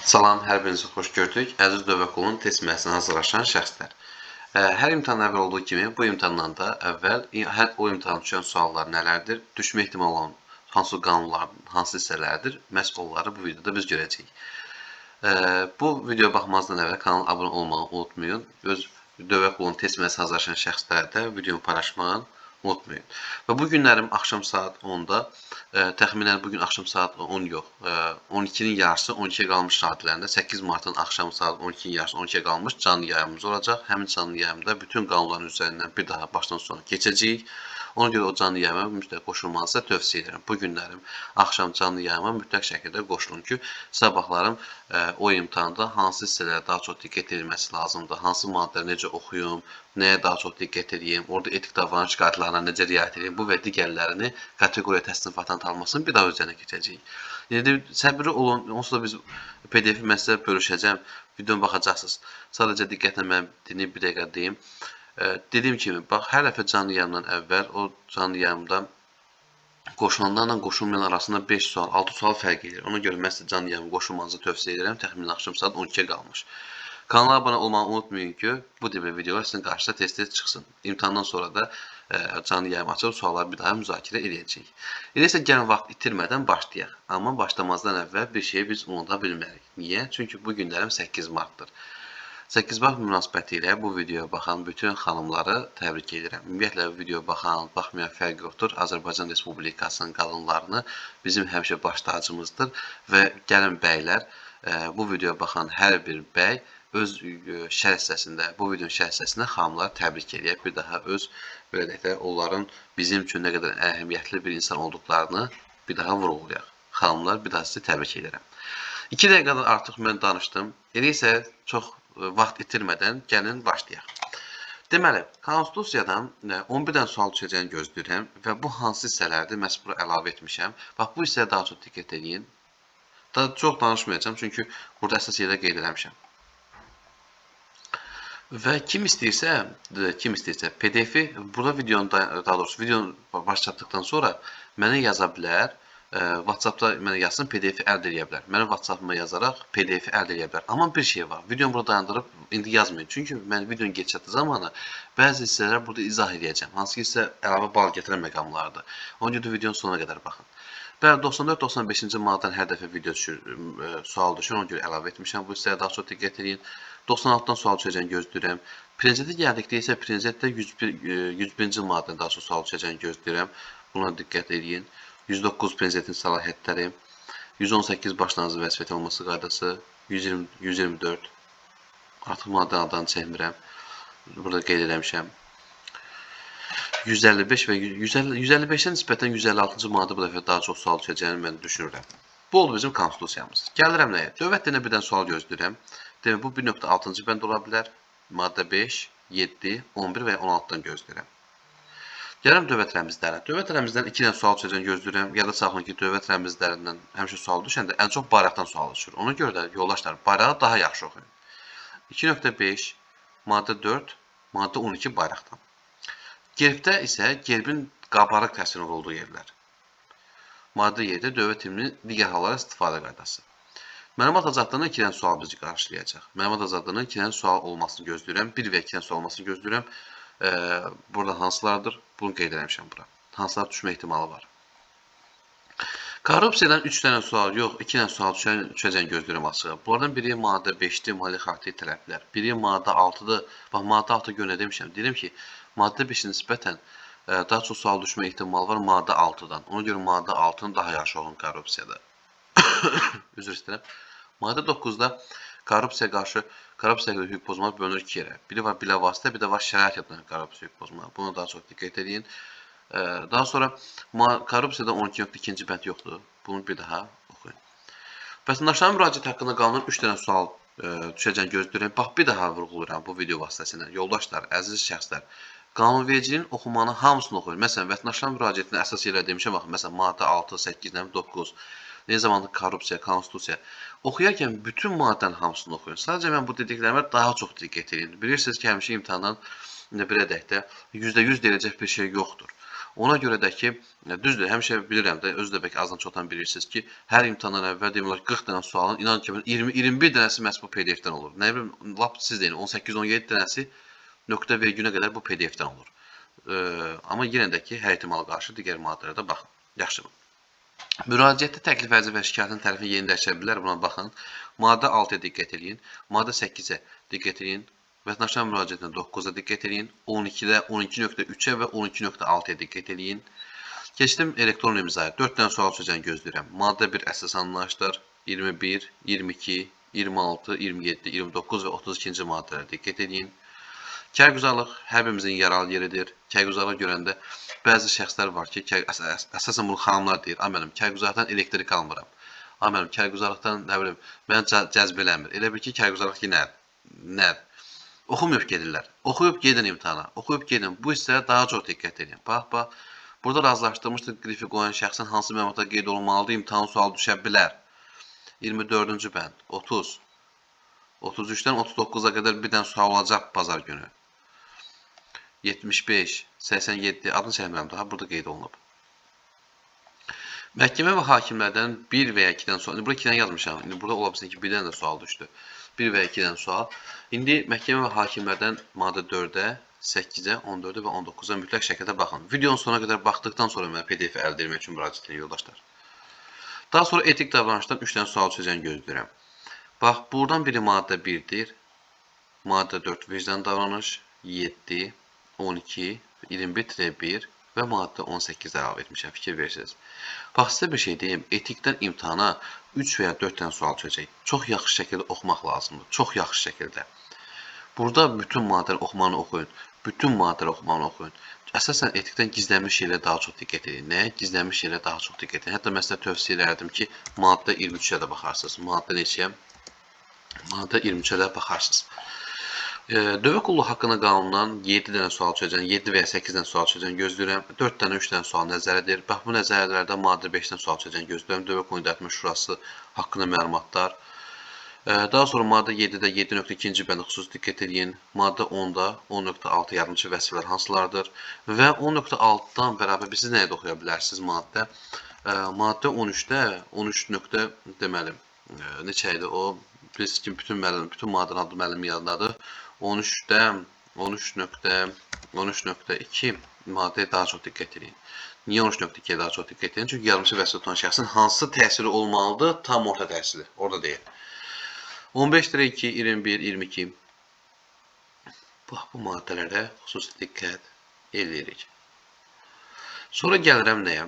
Salam, hər birinizi xoş gördük. Əziz Dövlət Qulu'nun test məhsinə hazırlaşan şəxslər. Hər imtahandan əvvəl olduğu kimi bu imtahandan da əvvəl hər o imtahana düşən suallar nələrdir, düşmə ehtimalı olan hansı qanunlar, hansı hissələrdir, məhz onları bu videoda biz görəcəyik. Bu videoya baxmazdan əvvəl kanala abunə olmağı unutmayın. Öz Dövlət Qulu'nun test məhsinə hazırlaşan şəxslərə də videomu paylaşmağı unutmayın. Və bu günlərim axşam saat 10-da, təxminən bugün axşam saat 10 yox, 12-nin yarısı 12-yə qalmış saatlərində 8 martın axşam saat 12-nin yarısı 12-yə qalmış canlı yayımımız olacaq. Həmin canlı yayımda bütün qanunların üzərindən bir daha başdan sona keçəcəyik. Ona görə o canlı yayıma mütləq qoşulmanızı tövsiyə edirəm. Bu günlərim axşam canlı yayıma mütləq şəkildə qoşulun ki, sabahlarım o imtahanda hansı hissələrə daha çox diqqət edilməsi lazımdır, hansı maddələri necə oxuyum, nəyə daha çox diqqət edeyim, orada etik davranış qaydalarına necə riayət edeyim, bu və digərlərini kateqoriya təsnifatına tanınmasını bir daha üzərinə keçəcəyik. Yəni, səbirli olun, onsuz da biz PDF-i mən sizə bölüşəcəm, videona baxacaqsınız. Sadəcə diqqətlə mən dinləyib bir dəqiqə deyim. Dediyim kimi, bax, hər dəfə canlı yayımdan əvvəl o canlı yayımda qoşulanlarla qoşulmayan arasında 5 sual, 6 sual fərq edir. Ona görə mən sizə canlı yayıma qoşulmanızı tövsiyə edirəm. Təxminən axşam saat 12-yə qalmış. Kanala abunə olmağı unutmayın ki, bu tipli videolar sizin qarşınıza tez-tez çıxsın. İmtahandan sonra da canlı yayım açıb sualları bir daha müzakirə edəcəyik. Elə isə gəlin vaxt itirmədən başlayaq. Amma başlamazdan əvvəl bir şeyi biz unuda bilmərik. Niyə? Çünki bu günlərim 8 martdır. 8 mart münasibəti ilə bu videoya baxan bütün xanımları təbrik edirəm. Ümumiyyətlə, videoya baxan, baxmayan fərq yoxdur. Azərbaycan Respublikasının qadınlarını bizim həmişə baş tacımızdır və gəlin bəylər, bu videoya baxan hər bir bəy öz şərh hissəsində, bu videonun şərh hissəsində xanımları təbrik eləyək. Bir daha öz, belə deyək də, onların bizim üçün nə qədər əhəmiyyətli bir insan olduqlarını bir daha vurğulayaq. Xanımlar, bir daha sizi təbrik edirəm. 2 dəqiqədən artıq mən danışdım. Elə isə çox vaxt itirmədən gəlin başlayaq. Deməli, Konstitusiyadan 11 dənə sual düşəcəyini gözləyirəm və bu hansı hissələrdir, məhz bura əlavə etmişəm. Bax, bu hissəyə daha çox diqqət edin. Daha çox danışmayacağam, çünki burada əsas yerdə qeyd eləmişəm. Və kim istəyirsə PDF-i burada videonun, daha doğrusu videonun başlatdıqdan sonra mənə yaza bilər. WhatsApp-da mənə yazsın, PDF-i əldə edə bilər. Mənim WhatsApp-ıma yazaraq PDF-i əldə edə bilər. Amma bir şey var, videonu burada dayandırıb indi yazmayın. Çünki mən videonun gedişatı zamanı bəzi hissələr burada izah edəcəm. Hansı ki, sizə əlavə bal gətirən məqamlardır. Ona görə də videonun sonuna qədər baxın. Bəli, 94-95-ci maddədən hər dəfə video düşür, sual düşür. Ona görə əlavə etmişəm. Bu hissəyə daha çox diqqət edin. 96-dan sual düşəcəyini gözləyirəm. Prezidentə gəldikdə isə prezidentdə 101-ci maddədən daha çox sual düşəcəyini gözləyirəm. Buna diqqət edin. 109 prezidentin səlahiyyətləri, 118 baş nazir vəzifədə olması qaydası, 120, 124, artıq maddə adını çəkmirəm, burada qeyd eləmişəm. 155 və 155-ə nisbətən 156-cı maddə bu dəfə daha çox sual düşəcəyini mən düşünürəm. Bu oldu bizim konstitusiyamız. Gəlirəm nəyə? Dövlət dilinə birdən sual gözləyirəm. Demək, bu 1.6-cı bənd ola bilər. Maddə 5, 7, 11 və 16-dan gözləyirəm. Gəlirəm dövlət rəmzlərinə. Dövlət rəmzlərindən 2 dənə sual düşəcəyini gözləyirəm. Yada saxlayın ki, dövlət rəmzlərindən həmişə sual düşəndə ən çox bayraqdan sual düşür. Ona görə də yoldaşlar, bayrağı daha yaxşı oxuyun. 2.5, maddə 4, maddə 12 bayraqdan. Gerbdə isə gerbin qabarıq təsvirin olduğu yerlər. Maddə 7, dövlət himninin digər hallara istifadə qaydası. Məlumat azadlığına 2 dənə sual bizi qarşılayacaq. Məlumat azadlığına 2 dənə sual olmasını gözləyirəm. 1 və 2 dənə sual olmasını gözləyirəm. Burada hansılardır? Bunu qeyd eləmişəm bura. Hansılar düşmə ehtimalı var. Korrupsiyadan 3 dənə sual yox, 2 dənə sual düşəcəyini gözləyirəm açığa. Bunlardan biri maddə 5-dir, maliyyə xarakterli tələblər. Biri maddə 6-dır. Bax, maddə 6 görə nə demişəm? Deyirəm ki, maddə 5-ə nisbətən daha çox sual düşmə ehtimalı var maddə 6-dan. Ona görə maddə 6-nın daha yaxşı olun korrupsiyada. Üzr istəyirəm. Maddə 9-da korrupsiyaya qarşı hüquq pozmalar bölünür iki yerə. Biri var bilavasitə, bir də var şərait yapılan korrupsiya hüquq pozmaları. Buna daha çox diqqət edin. Daha sonra korrupsiyada 12.2-ci bənd yoxdur. Bunu bir daha oxuyun. Vətəndaşların müraciəti haqqında qanunun 3 dənə sual düşəcəyini gözləyirəm. Bax, bir daha vurğulayıram bu video vasitəsilə. Yoldaşlar, əziz şəxslər, qanunvericiliyin oxumanı hamısını oxuyun. Məsələn, vətəndaşların müraciətini əsas yerlər demişəm. Baxın, məsələn, maddə 6, 8, 9, nə zamanda korrupsiya, konstitusiya. Oxuyarkən bütün maddənin hamısını oxuyun. Sadəcə mən bu dediklərimə daha çox diqqət edin. Bilirsiniz ki, həmişə imtahandan belə deyək də, %100 deyiləcək bir şey yoxdur. Ona görə də ki, düzdür, həmişə bilirəm də, özü də bəlkə azdan çoxdan bilirsiniz ki, hər imtahandan əvvəl demək olar 40 dənə sualın, inan ki, 20-21 dənəsi məhz bu PDF-dən olur. Nə bilim, lap siz deyin, 18-17 dənəsi nöqtə vergünə qədər bu PDF-dən olur. Amma yenə də ki, hər ehtimala qarşı digər maddələrə də baxın. Yaxşı. Müraciətdə təklif, ərizə və şikayətin tərəfi yeni dəyişə bilər. Buna baxın. Maddə 6-ya diqqət eləyin. Maddə 8-ə diqqət eləyin. Vətəndaşların müraciətinə 9-a diqqət eləyin. 12-də 12.3-ə və 12.6-ya diqqət eləyin. Keçdim elektron imzaya. 4 dənə sual düşəcəyini gözləyirəm. Maddə 1 əsas anlayışlar, 21, 22, 26, 27, 29 və 32-ci maddələrə diqqət eləyin. Kərgüzarlıq hər birimizin yaralı yeridir. Kərgüzarlıq görəndə bəzi şəxslər var ki, əsasən bunu xanımlar deyir. Ay mənim, kərgüzarlıqdan elektrik almıram. Ay mənim, kərgüzarlıqdan nə bilim, məni cəzb eləmir. Elə bil ki, kərgüzarlıq nədir? Oxumayıb gedirlər. Oxuyub gedin imtahana. Oxuyub gedin. Bu hissəyə daha çox diqqət edin. Bax, bax. Burada razılaşdırılmışdır qrifi qoyan şəxsin hansı məlumatlar qeyd olunmalıdır, imtahan sualı düşə bilər. 24-cü bənd, 30. 33-dən 39-a qədər bir dənə sual olacaq bazar günü. 75, 87, adını çəkmirəm daha, burada qeyd olunub. Məhkəmə və hakimlərdən 1 və ya 2-dən sual, indi burada 2-dən yazmışam, indi burada ola bilsin ki, 1-dən də sual düşdü. 1 və ya 2-dən sual. İndi məhkəmə və hakimlərdən maddə 4-ə, 8-ə, 14-ə və 19-a mütləq şəkildə baxın. Videonun sonuna qədər baxdıqdan sonra mənə PDF əldə etmək üçün müraciət edin yoldaşlar. Daha sonra etik davranışdan 3 dənə sual düşəcəyini gözləyirəm. Bax, buradan biri maddə 1-dir. Maddə 4 vicdan davranış, 7, 12, 21-1 və maddə 18 əlavə etmişəm, fikir verirsiniz. Bax, sizə bir şey deyim, etikdən imtahana 3 və ya 4 dənə sual düşəcək. Çox yaxşı şəkildə oxumaq lazımdır, çox yaxşı şəkildə. Burada bütün maddələri oxumanı oxuyun, bütün maddələri oxumanı oxuyun. Əsasən etikdən gizlənmiş şeylərə daha çox diqqət edin. Nəyə? Gizlənmiş şeylərə daha çox diqqət edin. Hətta mən sizə tövsiyə edərdim ki, maddə 23-ə də baxarsınız. Maddə neçəyə? Maddə 23-ə də baxarsınız. Dövlət qulluğu haqqında qanundan 7 dənə sual düşəcəyini, 7 və ya 8 dənə sual düşəcəyini gözləyirəm. 4 dənə, 3 dənə sual nəzərədir. Bax, bu nəzərələrdə maddə 5-dən sual düşəcəyini gözləyirəm. Dövlət Qulluğu İdarəetmə Şurası haqqında məlumatlar. Daha sonra maddə 7-də 7.2-ci bəndə xüsusi diqqət edin. Maddə 10-da 10.6 yardımçı vəzifələr hansılardır? Və 10.6-dan bərabər siz nəyə də oxuya bilərsiniz maddə? Maddə 13-də 13. Deməli, neçə idi o? Bilirsiniz ki, bütün müəllim, bütün maddənin adı müəllimin yadındadır. 13-də 13.2 maddəyə daha çox diqqət edin. Niyə 13.2-yə daha çox diqqət edin? Çünki yardımçı vəzifə tutan şəxsin hansı təsiri olmalıdır? Tam orta təsiri. Orada deyil. 15-2, 21, 22. Bax, bu maddələrə xüsusi diqqət edirik. Sonra gəlirəm nəyə?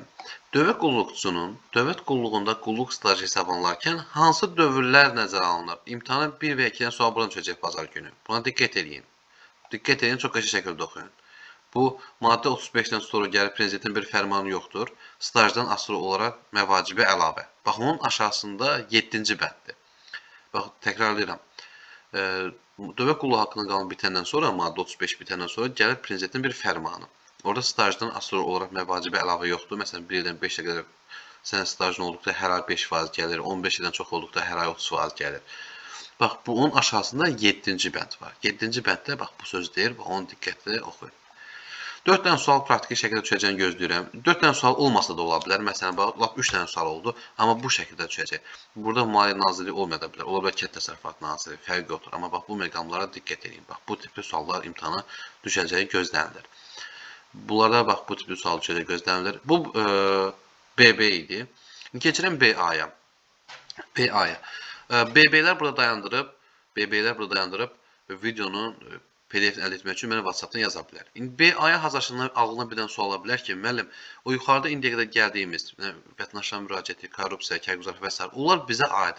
Dövlət qulluqçunun dövlət qulluğunda qulluq stajı hesablanarkən hansı dövrlər nəzərə alınır? İmtahana 1 və 2-dən sual buradan düşəcək bazar günü. Buna diqqət edin. Diqqət edin, çox qəşəng şəkildə oxuyun. Bu, maddə 35-dən sonra gəlib prezidentin bir fərmanı yoxdur. Stajdan asılı olaraq məvacibə əlavə. Bax, onun aşağısında 7-ci bənddir. Bax, təkrarlayıram. Dövlət qulluğu haqqında qanun bitəndən sonra, maddə 35 bitəndən sonra gəlir prezidentin bir fərmanı. Orada stajdan asılı olaraq məvacibə əlavə yoxdur. Məsələn, 1 ildən 5 ilə qədər sənin stajın olduqda hər ay 5% gəlir, 15 ildən çox olduqda hər ay 30% gəlir. Bax, bu onun aşağısında 7-ci bənd var. 7-ci bənddə bax, bu söz deyir, bax, onu diqqətli oxuyun. 4 dənə sual praktiki şəkildə düşəcəyini gözləyirəm. 4 dənə sual olmasa da ola bilər. Məsələn, bax, lap 3 dənə sual oldu, amma bu şəkildə düşəcək. Burada Maliyyə Nazirliyi olmaya da bilər. Ola bilər Kənd Təsərrüfatı Nazirliyi, fərqi yoxdur. Amma bax, bu məqamlara diqqət edin. Bax, bu tipli suallar imtahana düşəcəyi gözlənilir. Bunlarda bax, bu tipli sual düşəcəyi gözlənilir. Bu BB idi. İndi keçirəm BA-ya. BA-ya. BB-lər burada dayandırıb, BB-lər burada dayandırıb videonun PDF-ni əldə etmək üçün mənə WhatsApp-dan yaza bilər. İndi BA-ya hazırlaşanlar ağlına bir dənə sual ola bilər ki, müəllim, o yuxarıda indiyə qədər gəldiyimiz vətəndaşların müraciəti, korrupsiya, kərgüzarlıq və s. onlar bizə aid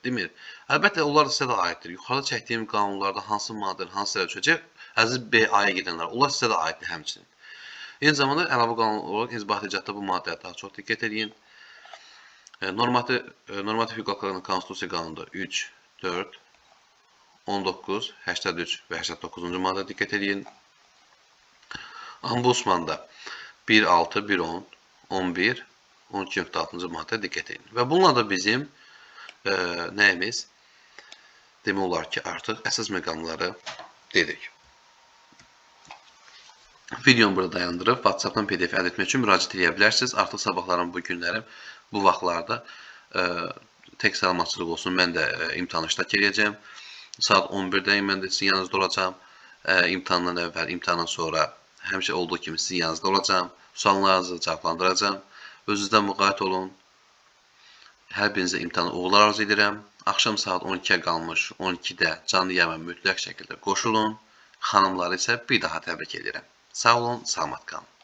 demir. Əlbəttə, onlar sizə də aiddir. Yuxarıda çəkdiyim qanunlarda hansı maddənin hansı sərə düşəcək, əziz BA-ya gedənlər, onlar sizə də aiddir həmçinin. Eyni zamanda əlavə qanun olaraq inzibati icraatda bu maddəyə daha çox diqqət edin. Normativ hüquq haqqlarının Konstitusiya qanununda 3, 4, 19, 83 və 89-cu maddə diqqət edin. Ombudsmanda 1, 6, 1, 10, 11, 12.6-cı maddə diqqət edin. Və bununla da bizim nəyimiz? Demək olar ki, artıq əsas məqamları dedik. Videomu burada dayandırıb WhatsApp-dan PDF əldə etmək üçün müraciət edə bilərsiniz. Artıq sabahların bu günlərim, bu vaxtlarda tək salamatçılıq olsun. Mən də imtahana iştirak edəcəyəm. Saat 11-dəyim, mən də sizin yanınızda olacağam. İmtahandan əvvəl, imtahandan sonra həmişə olduğu kimi sizin yanınızda olacağam. Suallarınızı cavablandıracağam. Özünüzdən müğayət olun. Hər birinizə imtahana uğurlar arzu edirəm. Axşam saat 12-yə qalmış 12-də canlı yayıma mütləq şəkildə qoşulun. Xanımları isə bir daha təbrik edirəm. Sağ olun, salamat qalın.